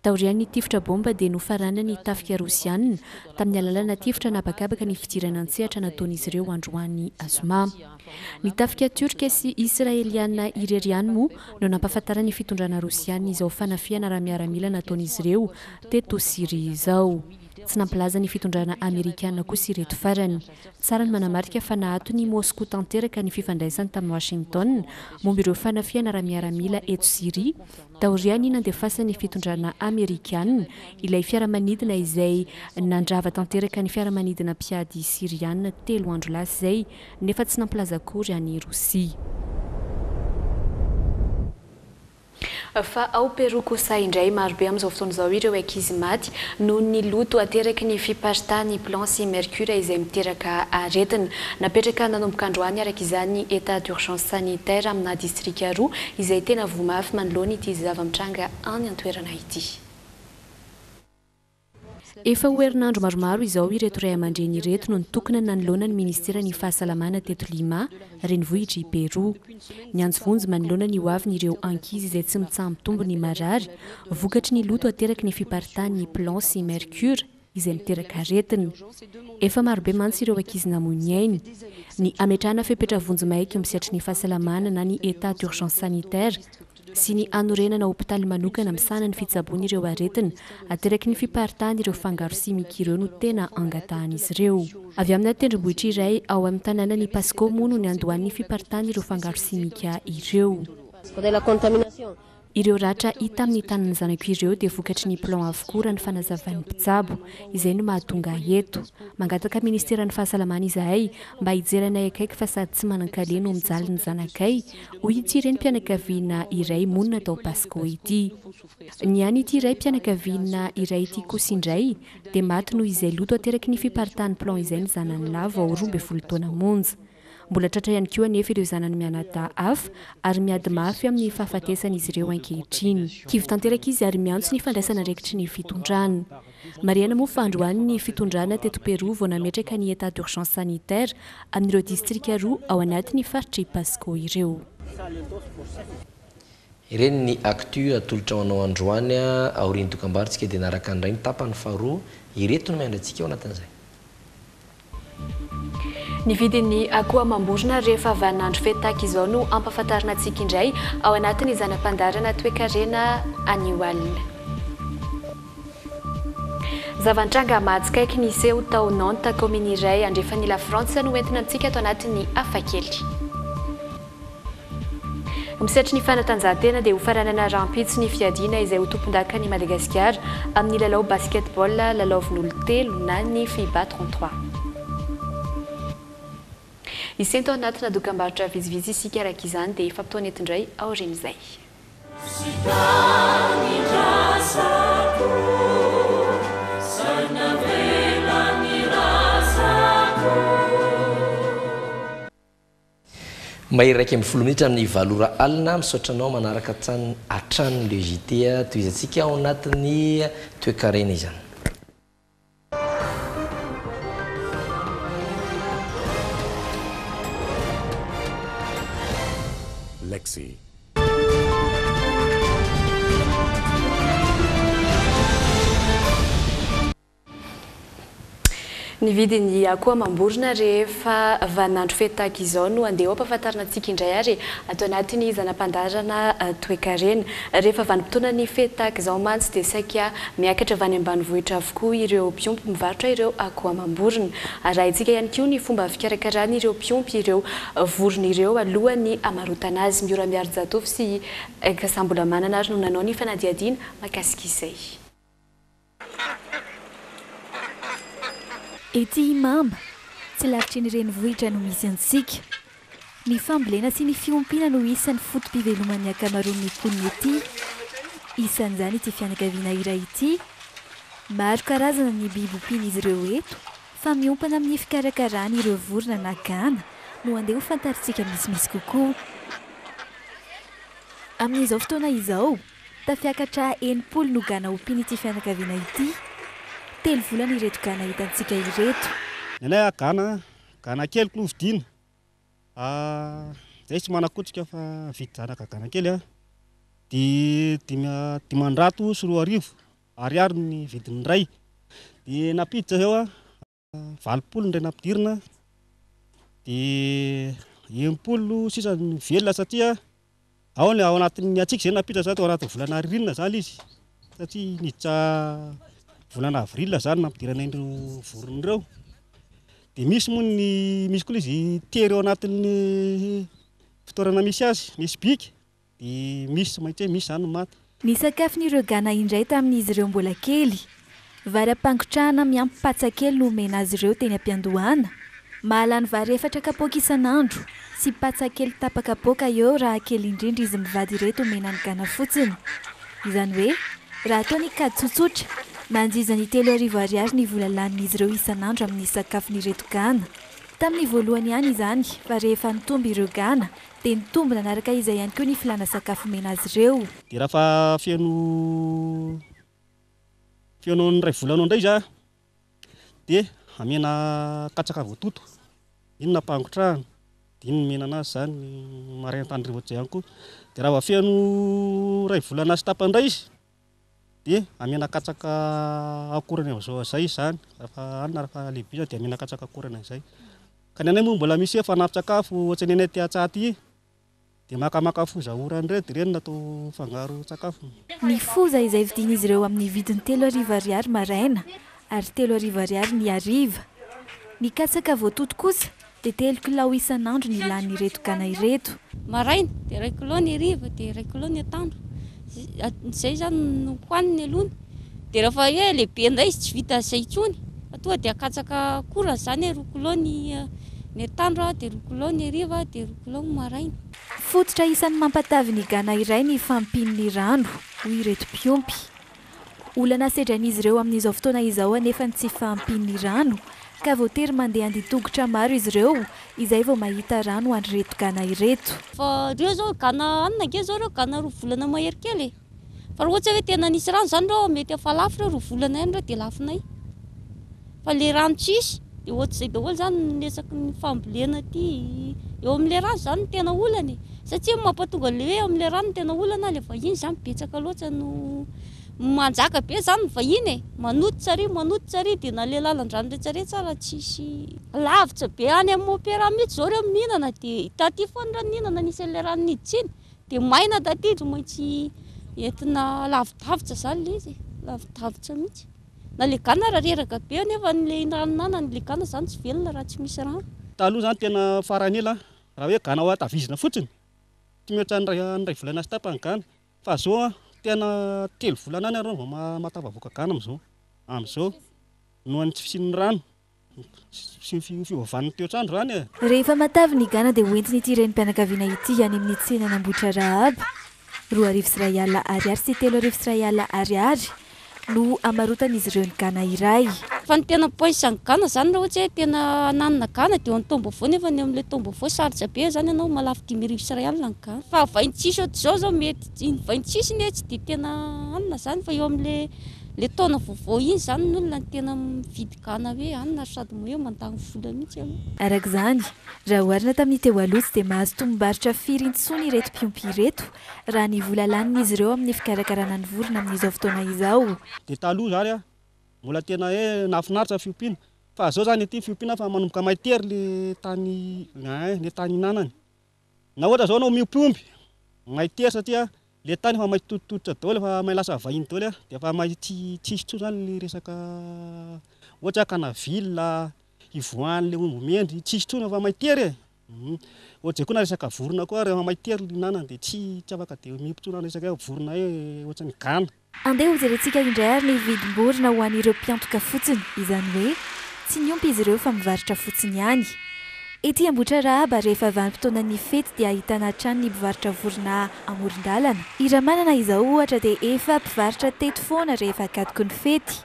Taorian'ny tifitra baomba dia nofaranan'ny tafika Rosiana tamin'ny alalana tifitra an'habakabaka ny fidirana an-tsehatra nataon'izy ireo androany zoma. Ny tafika Tiorka sy Israeliana irery ihany moa no nampahafantaran'ny fitondrana Rosiana izao fanafihana ara-miaramila nataon'izy ireo teto Syria izao. Tsy nampilaza ny fitondrana Amerikana kosa ireto farany. Tsara ny manamarika fa naaton'i Moskoa tanteraka ny fifandraisany tamin'i Washington momba ireo fanafihana ara-miaramila eto Syria Taorian'ny nandefasan'ny fitondrana Amerikana ilay fiaramanidina izay nandrava tanteraka ny fiaramanidina mpiady Syriana telo andro lasa izay, nefa tsy nampilaza akory an'i Rosia. Fa ao Peroa kosa indray, marobe amin'izao fotoana izao ireo ankizy maty noho ny loto ateraky ny fiparitahan'ny plomb sy mercure izay miteraka aretina. Napetraka nanomboka androany araka izany ny état d'urgence sanitaire amina distrika roa izay tena voa mafy manoloana ity zava-mitranga any an-toerana ity. Efa ho herinandro maromaro izao ireto ray aman-dreny ireto no nitokona nanoloana ny ministeran'ny fahasalamana teto Lima, renivohitr'i Peroa. Niantso vonjy manoloana ny hoavin'ireo ankizy izay tsy mitsaha-mitombo ny marary vokatry ny loto ateraky ny fiparitahan'ny plomb sy mercure. izay miteraka aretina. Efa marobe mantsy ireo ankizy namoy ny ainy. Ny hametrahana fepetra vonjimaika eo amin'ny sehatry ny fahasalamana na ny état d'urgence sanitaire sy ny hanorenana hopitaly manokana misahana ny fitsaboana ireo aretina ateraky ny fiparitahan'ireo fangaro simika ireo no tena angatahan'izy ireo. Avy amina tendrombohitra iray ao amin'ny tanànan'i Pasco moa no niandohan'ny fiparitahan'ireo fangaro simika ireo. Ireo ratra hita amin'ny tanan'ny zanako ireo dia vokatry ny plomb avokoa raha ny fanazavan'ny mpitsabo. Izay no mahatonga ahy eto. Mangataka ministeran'ny fahasalamana izahay mba hijery anay akaiky fa sady tsy manan-kaleha no mijaly ny zanakay, hoy ity renim-pianakaviana iray monina tao Pasco ity. Ny an'ity raim-pianakaviana iray ity kosa indray dia maty noho izay loto ateraky ny fiparitahan'ny plomb izay ny zanany lahy vao 12 taona monja. Mbola tratra ihany koa anefa ireo zanany mianadahy hafa ary miady mafy amin'ny fahafatesana izy ireo ankehitriny. Kivy tanteraka izy ary miantso ny fandraisana andraikitry ny fitondrana. Marihana moa fa androany ny fitondrana teto Peroa vao nametraka ny état d'urgence sanitaire amin'ireo distrika roa ao anatin'ny faritr'i Pasco ireo. Ireny ny actu atolotra ho anao androany. Aorian'ny dokambarotsika dia naraka indray ny tapany faharoa. Ireto no miandry antsika ao anatin'izay. Ny vidin'ny akoho amam-borona rehefa vaninandro fety tahaka izao no hampahafantarina antsika indray ao anatin'ny zana-pandaharana toekarena anio alina. Zava-nitranga mahatsikaiky niseho tao Nantes, kaominy iray andrefan'i Lafrantsa no entina amintsika ato anatin'ny Hafakely. Misehatry ny fanatanjahantena dia hofaranana rahampitso ny fiadiana izay ho tompondakan'i Madagasikara amin'ny lalao basketball lalaovin'olon-telo na ny FIBA 33. Hisento anatina dokambarotra vitsivitsy isika araka izany dia hifampitaona eto indray aorian'izay. May 11 minitra amin'ny valo ora alina, misaotra anao manaraka hatrany hatrany le JT, tohizantsika ao anatin'ny toekarena izany. Lexi. Ny vidin'ny akoho amam-borona rehefa vaninandro fety tahaka izao no andeha ho ampahafantarina antsika indray ary ato anatin'ny zana-pandaharana toekarena. Rehefa vanim-potoanan'ny fety tahaka izao mantsy dia saika miakatra avy any ambanivohitra avokoa ireo mpiompy mivarotra ireo akoho amam-borona. Arahintsika ihany koa ny fomba fikarakaran'ireo mpiompy ireo vorona ireo alohan'ny hamarotana azy. Miora Miarijatovo sy Kasambolamanana ary no nanao ny fanadihadiana mahakasika izay. Ety Imamba, tsy lavitry ny renivohitra no misy antsika. Ny fambolena sy ny fiompiana no isan'ny foto-piveloman'ny ankamaroan'ny mponina ety. Isan'izany ity fianakaviana iray ity. Maro karazana ny biby ompian'izy ireo eto fa miompana amin'ny fikarakarana ireo vorona na gana no andeha ho fantarintsika misimisy kokoa. Amin'izao fotoana izao, Tafiakatra 60 no gana ompian'ity fianakaviana ity. Telo volana ireto gana hitantsika ireto. Ny anay a gana, gana kely klo vidiana. Zay tsy manakotrika fa mividy zanaka gana kely a. De dimy 2500 ariary ny vidin'ny iray. De nampiditra zao a, 80 ny iray nampidirina, de 60 sisa ny velona satria ao ny ao anatin'ny hatsiaka izay nampiditra zany tao anatin'ny volana ririnina zany izy satria niditra volana avril zany nampidirana an'ireo vorona ireo. De misy moa ny misy koa ilay izy tery ao anatin'ny fitoerana misy azy, misy bika. Dia misy tsy maintsy hoe misy izany ny maty. Ny sakafon'ireo gana indray tamin'izy ireo mbola kely. Vary ampangotrahana miampy patsa kely no omena azy ireo teny am-piandohana. Mahalany vary efatra kapoaka isan'andro sy patsa kely tapa-kapoaka eo raha kely indrindra izy mivady ireto omena ny gana fotsiny. Izany hoe, raha atao ny kajy tsotsotra, manjiza ny 3000 ariary ny vola lanin'izy ireo isan'andro amin'ny sakafon'ireto gana. Tamin'ny voalohany ihany izany fa rehefa nitombo ireo gana Dia nitombo nanaraka izay ihany koa ny filàna sakafo omena azy ireo. Dia raha fa feno feno ny iray volana ao indray izy an, dia amena katsaka voatoto, iny no ampangotrahana, dia iny no omena anazy izany maraina tany rivotra izay ihany koa. Dia raha vao feno iray volana sy tapany indray izy. Dia amena katsaka akorany amin'izao izay izy izany, rehefa hanina rehefa lehibe izy dia amena katsaka akorany amin'izay. Ka ny anay moa mbola misy hoe fanampin-tsakafo ohatran'ny anay aty an-tsaha aty, dia makamaka foza orana ireny dia ireny no atao fangaron-tsakafo. Ny foza izay vidian'izy ireo amin'ny vidiny 3000 ariary maraina ary 3000 ariary ny hariva. Ny katsaka voatoto kosa dia telo kilao isan'andro ny lanin'ireto gana ireto. Maraina dia iray kilao ny hariva dia iray kilao ny atoandro. Izay izany no hohaniny aloha. Dia rehefa hoe lehibe indray izy tsy vita izay intsony fa tonga dia akatsaka akorany izany hoe roa kilao ny ny atoandro dia roa kilao ny hariva dia roa kilao ny maraina. Fototra isan'ny mampatavy ny gana iray ny fahampian'ny rano, hoy ireto mpiompy. Olana sedrain'izy ireo amin'izao fotoana izao anefa ny tsy fahampian'ny rano ka voatery mandeha andian-tongotra maro izy ireo izay vao mahita rano ho an'ireto gana ireto. Fa reo zao gana anona ange zao reo gana roa volana mahery kely e! Fa raha ohatsa hoe tena nisy rano zany reo mety efa lafo reo roa volana ihany reo de lafonay. Fa le rano tsisy de ohatr'izay daholo zany ny resaky ny fambolena aty. Eo amle rano zany no tena olana e! Satria ny mampatonga an'le hoe amle rano no tena olana le vahiny zany betsaka loatra no manjaka be zany ny vahiny e! Manototra ary manototra ary de na le lalan-drano retraretra ara tsisy. Lavitra be any amin'ny Opéra mihitsy zao reo mihinana de taty foana reo nihinana nisy an'le rano niditra iny de maina taty tsy maintsy entina lavidavitra zany le izy e! Lavidavitra mihitsy. Na le gana ara reraka be anefa ny le rano nanany le gana zany tsy velona raha tsy misy rano. Taloha zany tena farany ela raha hoe gana ho atavizina fotsiny tsy mihoatra ny iray volana sy tapany gana fa zao an tena telo volana any areo vao mahatafavoaka gana amizao amizao nohon'ny tsy fisian'ny rano sy ny fiovan'ny toetr'andro zany e. Rehefa matavy ny gana dia hoentin'ity renim-pianakaviana ity any amin'ny tsenan'Ambohitrarahaba. 2100 ariary sy 3100 ariary no hamarotan'izy ireo ny gana iray. Fa ny tena points an'ny gana zany raha ohatra hoe tena hananina gana dia eo amin'ny taom-baovao nefa ny eo amin'ilay taom-baovao sarotra be zany ianao mahalafo 2500 ny gana. Fa 26 ohatr'izao zao mety iny 26 anie tsy dia tena hanina zany fa eo amin'ilay ilay taona vaovao iny zany ny olona no tena mividy gana hoe hanina ary sady hoe mandany vola mihitsy aloha. Araka izany, raha oharina tamin'ny teo aloha tsy dia mahazo tombom-barotra firy intsony ireto mpiompy ireto raha ny vola lanin'izy ireo amin'ny fikarakarana ny vorona amin'izao fotoana izao. Dia taloha zany a, mbola tena hoe nahafinaritra ny fiompiana, fa zao zany ity fiompiana fa manomboka may tery le tany ein, le tany ihinanany. Na ohatra zao anao miompy omby, may tery satria le tany efa may tototototra daholo, efa may lasa vahiny daholo a, dia efa may tsy tsisy intsony zany le resaka ohatra hoe hakana ville, hivoahan'le omby mendy, tsisy intsony efa may tery e. Ohatr'izay koa na resaka vorona koa rehefa may tery ny hinanany dia tsy tsy afaka dia miompy intsony resaka hoe vorona hoe ohatran'ny gana. Andeha hojerentsika indray ary ny vidim-borona ho an'ireo mpiantoka fotsiny, izany hoe tsy miompy izy ireo fa mivarotra fotsiny ihany. Ety Ambohitrarahaba rehefa vanim-potoanan'ny fety dia ahitana hatrany ny mpivarotra vorona amoron-dalana. I Ramanana izao ohatra dia efa mpivarotra teto foana rehefa ankatoky ny fety.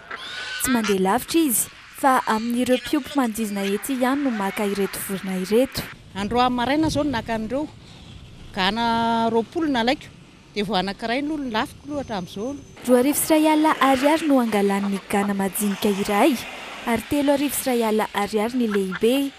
Tsy mandeha lavitra izy Fa amin'ireo mpiompy manodidina ety ihany no maka ireto vorona ireto. Androany maraina zao no naka an'ireo gana 20 nalaiko dia vao anankiray no lafiko aloha hatramin'izao aloha. 2100 ariary no angalan'ny gana majinika iray ary 3100 ariary ny lehibe.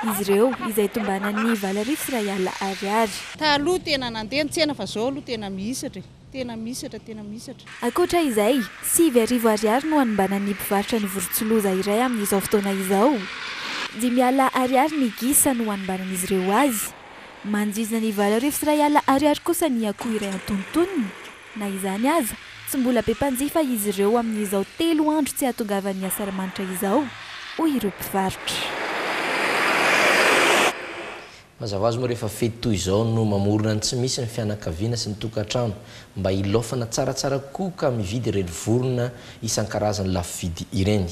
Izy ireo izay tombanan'ny 8100 ariary. Taloha tena nandeha ny tsena fa zao aloha tena mihisatra e. Tena mihisatra, tena mihisatra. Ankoatra izay, 9000 ariary no anombanan'ny mpivarotra ny vorontsiloza iray amin'izao fotoana izao. 50 ariary ny gisa no anombanan'izy ireo azy. Manodidina ny 8100 ariary kosa ny akoho iray antonontonony. Na izany aza, tsy mbola be mpanjifa izy ireo amin'izao telo andro tsy hahatongavan'ny asaramanitra izao, hoy ireo mpivarotra. Mazava ho azy moa rehefa fety toy izao no mamorona ny tsy misy ny fianakaviana sy ny tokantrano mba hilaofana tsaratsara kokoa ka mividy ireny vorona isan-karazany lafo vidy ireny.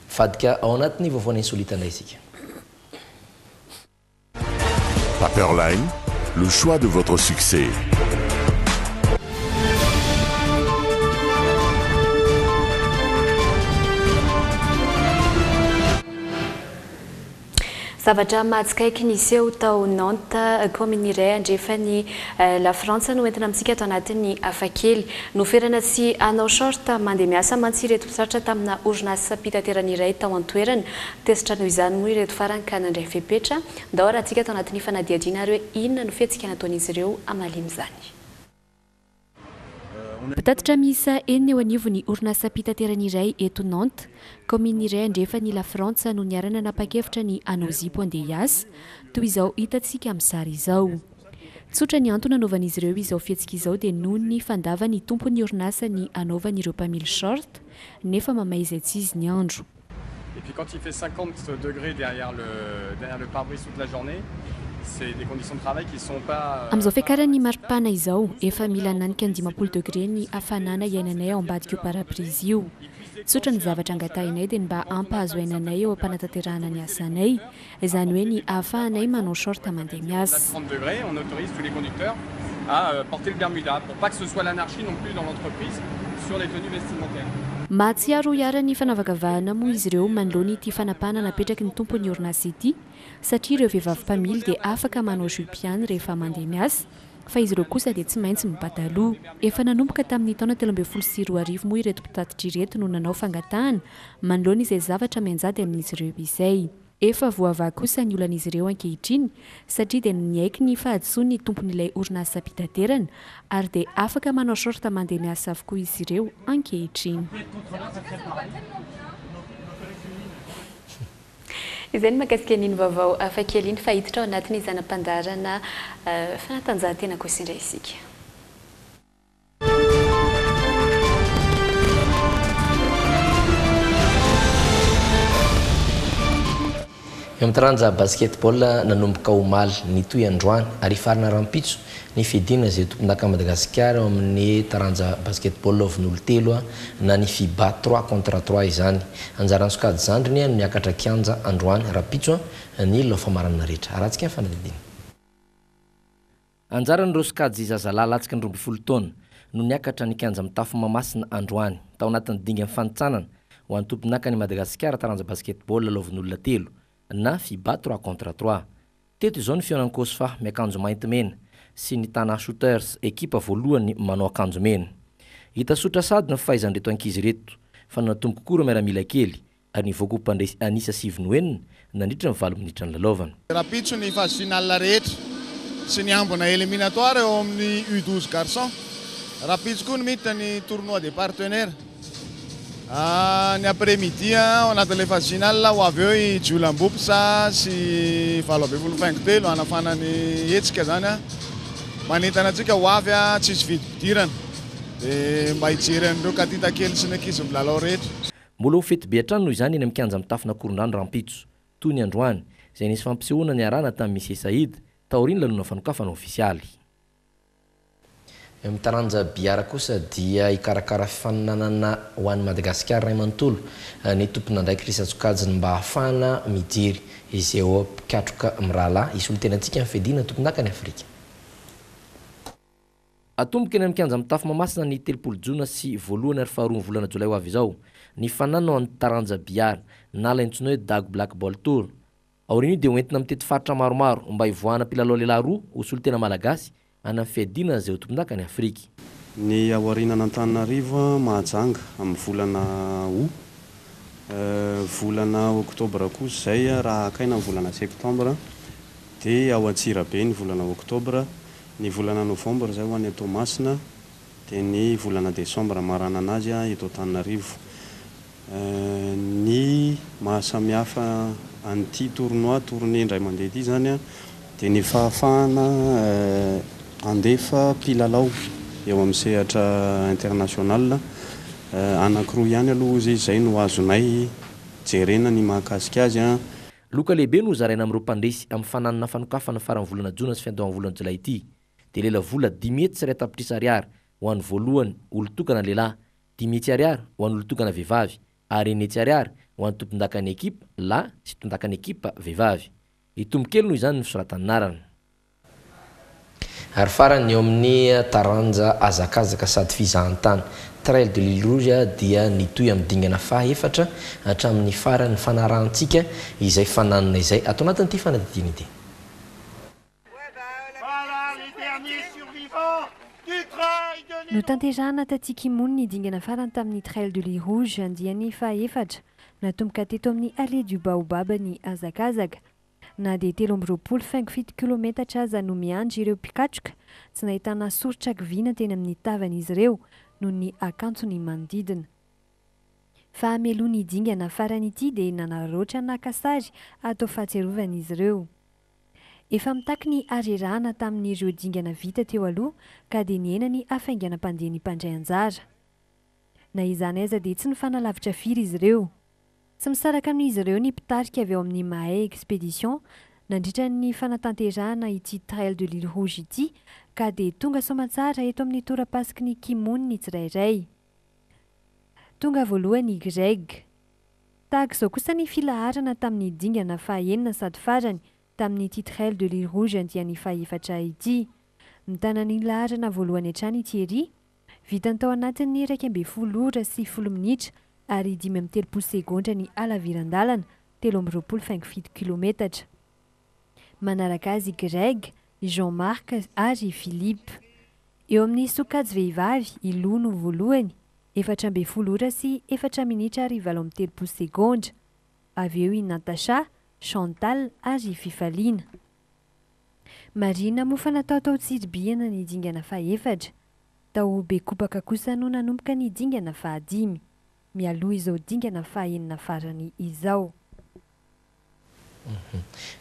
Mivadika ao anatin'ny vaovao ny Insolite indray isika. Paperline, le choix de votre succès. Zavatra mahatsikaiky niseho tao Nantes, kaominina iray andrefan'i Lafrantsa no entina amintsika ato anatin'ny hafakely. Noferana tsy hanao short mandeha miasa mantsy ireto mpisaratra tamina orinasam-pitaterana iray tao an-toerana. Tezitra noho izany moa ireto farany ka nandray fepetra. Ndao arahantsika ato anatin'ny fanadihadiana ary hoe inona no fihetsika nataon'izy ireo hamaliana izany. Mpitatitra miisa enina eo anivon'ny orinasam-pitaterana iray eto Nantes, kaominina iray andrefan'i Lafrantsa no niara-nanapa-kevitra ny hanao zipo handeha hiasa, toy izao hitantsika amin'ny sary izao. Tsotra ny antony nanaovan'izy ireo izao fihetsika izao dia noho ny fandavan'ny tompon'ny orinasa ny hanaovan'ireo mpamily short nefa mamay izay tsy izy ny andro. Et puis quand il fait 50 degrés derrière le, derrière le pare-brise toute la journée, c'est des conditions de travail qui sont pas. Amin'izao fiakaran'ny maripana izao, efa mila hananika ny 50 degré ny hafanana iainanay ao ambadik'io pare-brise io. Tsotra ny zavatra angatahinay dia ny mba hampahazo aina anay eo am-panatanterahana ny asanay, izany hoe ny ahafahanay manao short mandeha miasa. 30 degrés, on autorise tous les conducteurs à porter le bermuda pour pas que ce soit l'anarchie non plus dans l'entreprise sur les tenues vestimentaires. Mahatsiaro ho iharan'ny fanavakavahana moa izy ireo manoloana ity fanapahana napetraky ny tompon'ny orinasa ity satria ireo vehivavy mpamily dia afaka manao jupe ihany rehefa mandeha miasa fa izy ireo kosa dia tsy maintsy mipataloha. Efa nanomboka tamin'ny taona 2013 moa ireto mpitatitra ireto no nanao fangatahana manoloana izay zavatra mianjady amin'izy ireo izay. Efa voavaha kosa ny olan'izy ireo ankehitriny satria dia niaiky ny fahadisoany ny tompon'ilay orinasam-pitaterana ary dia afaka manao short mandeha miasa avokoa izy ireo ankehitriny. Izay ny mahakasika an'iny vaovao hafakely iny fa hiditra ao anatin'ny zana-pandaharana fanatanjahantena kosa indray isika. Eo amin'ny taranja basketball, nanomboka omaly, nitohy androany ary hifarana rahampitso ny fiadiana izay ho tompondakan'i Madagasikara eo amin'ny taranja basketball vonolotelo na ny Fiba trois contre trois izany. Anjaran'ny sokajy zandriny no miakatra kianja androany, rahampitso ny lalao famaranana rehetra. Arahantsika ny fanadihadiana. Anjaran'ireo sokajy zazalahy latsaky ny 12 taona no niakatra ny kianja mitafo Mahamasina androany, tao anatin'ny dingan'ny fanintsanana ho an'ny tompondakan'i Madagasikara taranja basketball lalaovin'olona telo na Fiba trois contre trois. Teto izao ny fihaonan'ny Cosfa miakanjo mainty mena sy ny Tana Shooters ekipa voalohany manao akanjo mena. Hita sotra sady ny fahaizan'ireto ankizy ireto fa nanatombo kokoa ireo miaramila kely ary nivoaka ho mpandresy an'isa sivy no enina nandritra ny valo minitra nilalaovana. Rahampitso ny phase finale rehetra sy ny ambina éliminatoire eo amin'ny U 12 garçons. Rahampitso koa no miditra ny tournoi des partenaires. Ny après midi ao anatin'ilay phase finale ho avy eo i Jiolambopsa sy 18 faingo telo hanafana ny hetsika izany. Manentana antsika ho avy tsisy vidim-pidirana dia mba hijery an'ireo katita kely sy ny ankizy milalao rehetra. Mbola ho fety be hatrany noho izany eny amin'ny kianja mitafon'Ankorondrano rahampitso, toy ny androany, izay nisy fampisehoana niarahana tamin'ny Monsieur Saïd, taorian'ny lanonana fanokafana ofisialy. Eo amin'ny taranja billard kosa dia hikarakara fifaninanana ho an'i Madagasikara iray manontolo ny tompon'andraikitra isan-tsokajiny mba hahafahana mijery izay ho mpikatroka mirahalahy hisolo tena antsika amin'ny fiadiana tompondakan'i Afrika. Atomboka eny amin'ny kianja mitafo Mahamasina ny 30 jona sy voalohany ary faharoa ny volana jolay ho avy izao ny fifaninanana ho an'ny taranja billard na ilay antsoina hoe Dago Black Ball Tour. Aorian'io dia hoentina mitety faritra maromaro mba hivoahana mpilalao lehilahy roa ho solontena malagasy any amin'ny fiadiana izay ho tompondakan'i Afrika. Ny aorianan'Antananarivo Mahajanga amin'ny volana août, volana oktobra kosa izay raha hakaina ny volana septambra dia ao Antsirabe ny volana oktobra, ny volana novambra izay ho any Toamasina dia ny volana desambra maranana azy eto Antananarivo. Ny mahasamihafa an'ity tournoi tournée indray mandeha ity izany dia ny fahafahana handefa mpilalao eo amin'ny sehatra international. Anankiroa ihany aloha izy izay no azonay jerena ny mahakasika azy. Loka lehibe no hozaraina amin'ireo mpandresy amin'ny fananana fanokafana faran'ny volana jona sy fiandohan'ny volana jolay ity. Dia lelavola 501 tapitrisa ariary ho an'ny voalohany olon-tokana lehilahy, 500 ariary ho an'ny olon-tokana vehivavy ary 600 ariary ho an'ny tompondakan'ny ekipa lahy sy tompondakan'ny ekipa vehivavy. Hitombo kely noho izany ny fisoratan'anarana. Ary farany eo amin'ny taranja hazakazaka sady fizahantany Trail de l'Île Rouge dia nitohy amin'ny dingana fahaefatra hatramin'ny farany fanarahantsika izay fananana izay atao anatin'ity fanadihadiana ity. Notanterahana taty Kimony ny dingana farany tamin'ny Trail de l'Île Rouge andiany fahaefatra. Natomboka teto amin'ny Allée du Baobab ny hazakazaka. Na dia 23 faingo 7 kilometatra aza no miandry ireo mpikatroka, tsy nahitana soritra kiviana teny amin'ny tavan'izy ireo. noho ny hakantony manodidina. Fa mialoha ny dingana farany ity dia nanararaotra naka sary atao fahatsiarovana izy ireo. Efa mitaky ny harerahana tamin'ireo dingana vita teo aloha ka dia nihena ny hafainganam-pandehan'ny mpandray anjara. Na izany aza dia tsy nifanalavitra firy izy ireo. Tsy misaraka amin'izy ireo ny mpitarika avy ao amin'ny Mahay Expedition nandritra ny fanatanterahana ity Trail de l'Ile Rouge ity ka dia tonga soamantsara eto amin'ny torapasiky ny Kimony ny tsirairay. Tonga voalohany i Greg. Tahaka izao kosa ny filaharana tamin'ny dingana fahaenina sady farany tamin'ity Trail de l'Ile Rouge andiany fahefatra ity. Mitana ny laharana voalohany hatrany i Thierry. Vitany tao anatin'ny 11 ora sy folo minitra ary 35 segondra ny halaviran-dalana, 23 faingo 7 kilometatra. Manaraka azy i Greg, Jean Marc ary Philippe. Eo amin'ny sokajy vehivavy, i Lou no voalohany, 14 ora sy 4 minitra ary 38 segondra. Avy eo i Natacha, Chantal ary Fifaliana. Marihina moa fa natao tao Tsiribihina ny dingana fahefatra. Tao Bekopaka kosa no nanomboka ny dingana fahadimy. Mialoha izao dingana fahenina farany izao.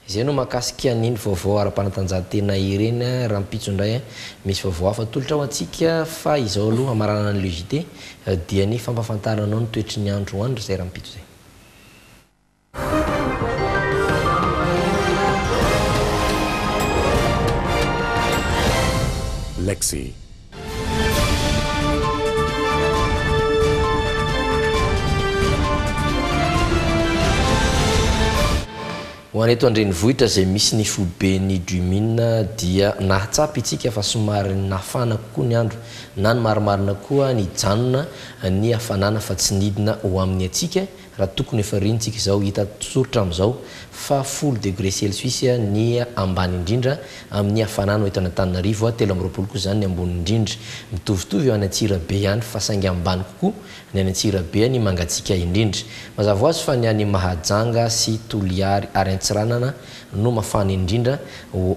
Izay no mahakasika an'iny vaovao ara-panatanjahantena ireny. Rahampitso indray misy vaovao hafa atolotra ho antsika fa izao aloha hamaranana ny Le JT dia ny fampahafantarana anao ny toetry ny andro ho andro izay rahampitso izay. Lexi. Ho an'ny eto an-drenivohitra izay misy ny foiben'ny Dream'in dia nahatsapa itsika fa somary nafana kokoa ny andro na ny marimarina koa nijanona ny hafanana fa tsy nidina ho amin'ny hatsiaka Raha tokony efa rentsika izao, hita soritra amin'izao fa folo degré celsius ny ambany indrindra amin'ny hafanana eto an'Antananarivo, 23 kosa izany ny ambony indrindra. Mitovitovy eo any Antsirabe ihany fa saingy ambany kokoa ny any Antsirabe ny mangatsiaka indrindra. Mazava ho azy fa ny any Mahajanga sy Toliary ary Antsiranana no mafana indrindra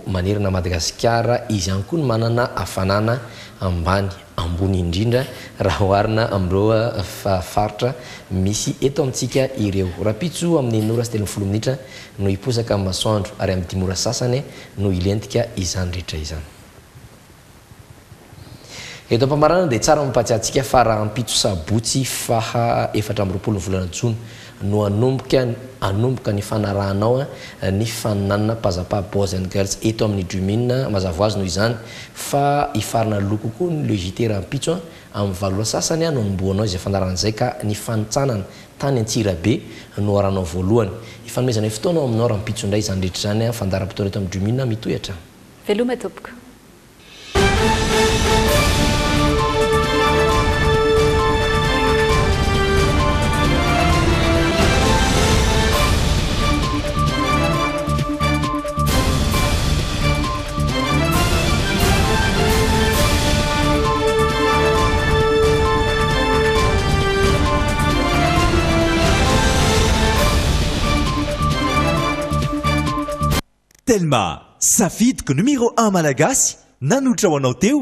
manerana Madagasikara, izy ihany koa no manana hafanana ambany. ambony indrindra raha oharina amin'ireo faritra misy eto amintsika ireo. Rahampitso amin'ny enina ora sy 13 minitra no hiposaka ny masoandro ary amin'ny dimy ora sasany no hilentika izany rehetra izany. Eto am-pamaranana dia tsara mampahatsiahy antsika fa rahampitso sabotsy faha 24 ny volana jona no hanomboka hanomboka ny fanarahanao ny faninanana Pazzapa Boys and Girls eto amin'ny Dream'in. Mazava ho azy noho izany fa hifarana aloha kokoa ny Le JT rahampitso amin'ny valo ora sasany no hanombohanao izay fandaharana izay ka ny fanintsanana tany Antsirabe no haranao voalohany. Hifanomezanay fotoana ao aminao rahampitso indray izany rehetra izany fandaharam-potoana eto amin'ny Dream'in mitohy hatrany. Veloma tompoko. Telma, safidiko numéro un malagasy nanolotra ho anao teo.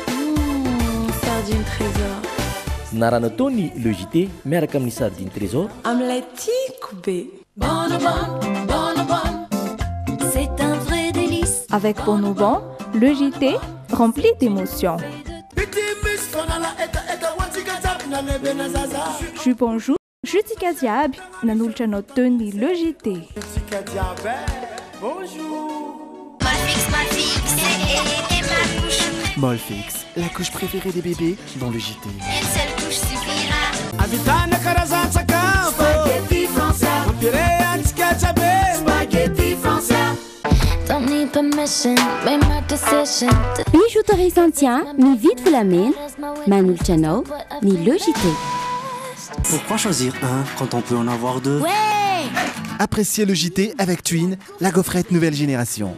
Hum, sardine trésor. Narana tao ny Le JT miaraka amin'ny sardine trésor. Amin'ilay tiako be. Bonobon, bonobon, c'est un vrai délice. Avec Bonobon, le JT rempli d'émotions. Jus Bonjour, Jus Tika Jiaby, nanolotra anao teo ny Le JT. Tika jiaby eh, bonjour. Molfix, Molfix, c'est ma couche. Molfix, la couche préférée des bébés dans le JT. Une seule couche suffira. Ahavitana karazan-tsakafo. Spaghetti Francia. Mampiray antsika jiaby. Spaghetti Francia. Don't need permission, made my decision. Bijouterie Santia, mividy volamena, manolotra anao ny Le JT. Pourquoi choisir un quand on peut en avoir deux? Ouais! Appréciez le JT avec Twin, la gaufrette nouvelle génération.